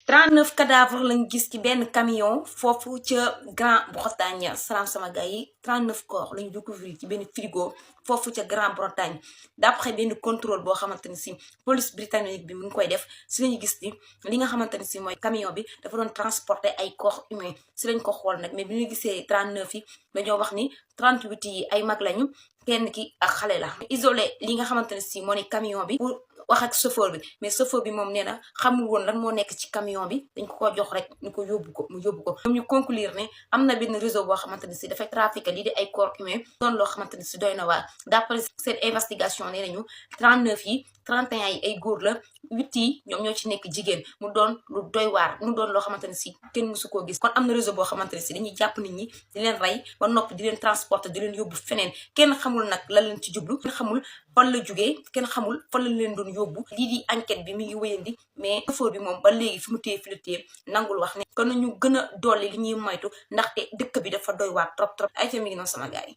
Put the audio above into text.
39 cadavres lañ gis ci benn camion foofu ca Grande-Bretagne salaam sama gars yi 39 corps lañu découvrir ci benn frigo foofu ca Grande-Bretagne d'après benn contrôle boo xamante ni si police britannique bi mu ngi koy def si lañu gis ni li nga xamante ni si mooy camion bi dafa doon transporter ay corps humains si lañ ko xool nag mais bi ñu gisee 39 yi dañoo wax ni 38 yi ay mag lañu kenn ki ak xale la isolé li nga xamante ne si moo ne camion bi pour wax ak chauffeur bi mais chauffeur bi moom nee na xamul woon lan moo nekk ci camion bi dañ ko jox rek ñu ko yóbbu ko mu yóbbu ko ñoom ñu conclure ne am na benn réseau boo xamante ne si dafay trafiquer lii di ay corps humains doon loo xamante ne si doy na waar d'après cette investigation nee nañu 39 yi 31 yi ay góor la 8 yi ñoom ñoo ci nekk jigéen mu doon lu doy waar mu doon loo xamante ne si kenn mësu koo gis kon am na réseau boo xamante ne si dañuy jàpp nit ñi di leen rey ba noppi di leen transporter di leen yóbbu feneen kenn xamul nag la leen ci jublu kenn xamul fan la jugee kenn xamul fan la leen doon yóbbu lii di enquête bi mi ngi wéyandi mais chauffeur bi moom ba léegi fi mu téye fi la téye nangul wax ne kon nañu gën a dolli li ñuy moytu ndaxte dëkk bi dafa doy waar trop trop ay fa mi ngi noonu sama gars yi